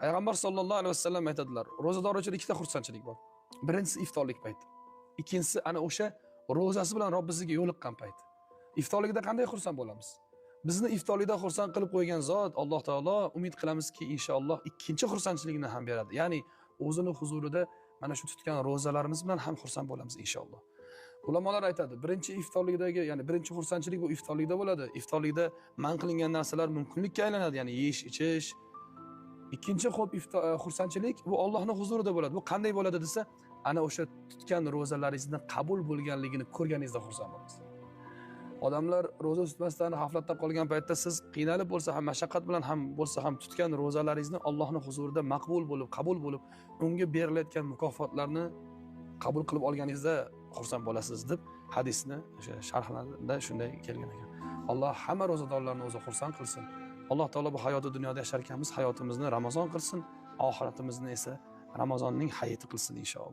Payg'ambar sollallohu alayhi vasallam aytadilar, ro'zador uchun ikkita xursandchilik bor. Birinchisi iftorlik payti. Ikkinchisi ana o'sha ro'zasi bilan Robbisiga yo'liqqan payti. Iftorlikda qanday xursand bo'lamiz? Bizni iftorlikda xursand qilib qo'ygan zot Alloh taolo, umid qilamizki, inshaalloh ikkinchi xursandchilikni ham beradi. Ya'ni o'zini huzurida mana shu tutgan ro'zalarimiz bilan ham xursand bo'lamiz inshaalloh. Ulamolar aytadi, birinchi iftorlikdagi, ya'ni birinchi xursandchilik bu iftorlikda bo'ladi. Iftorlikda man qilingan narsalar mumkinlikka aylanadi, ya'ni yeyish, ichish. Ikkinchi xo'p xursandchilik bu Allohning huzurida bo'ladi. Bu qanday bo'ladi desa, ana o'sha tutgan ro'zalaringizni qabul bo'lganligini ko'rganingizda xursand bo'lasiz. Odamlar ro'za tutmasdan g'aflatda qolgan paytda siz qiynalib bo'lsa ham, mashaqqat bilan ham bo'lsa ham tutgan ro'zalaringizni Allohning huzurida maqbul bo'lib, qabul bo'lib, unga berilayotgan mukofotlarni qabul qilib olganingizda xursand bo'lasiz deb hadisni o'sha sharhlarida shunday kelgan ekan. Alloh hamma ro'zadorlarni o'zi xursand qilsin. Alloh taolo bu hayoti dunyoda yashar ekanmiz, hayotimizni Ramazon qilsin, oxiratimizni esa Ramazonning hayiti qilsin inshaalloh.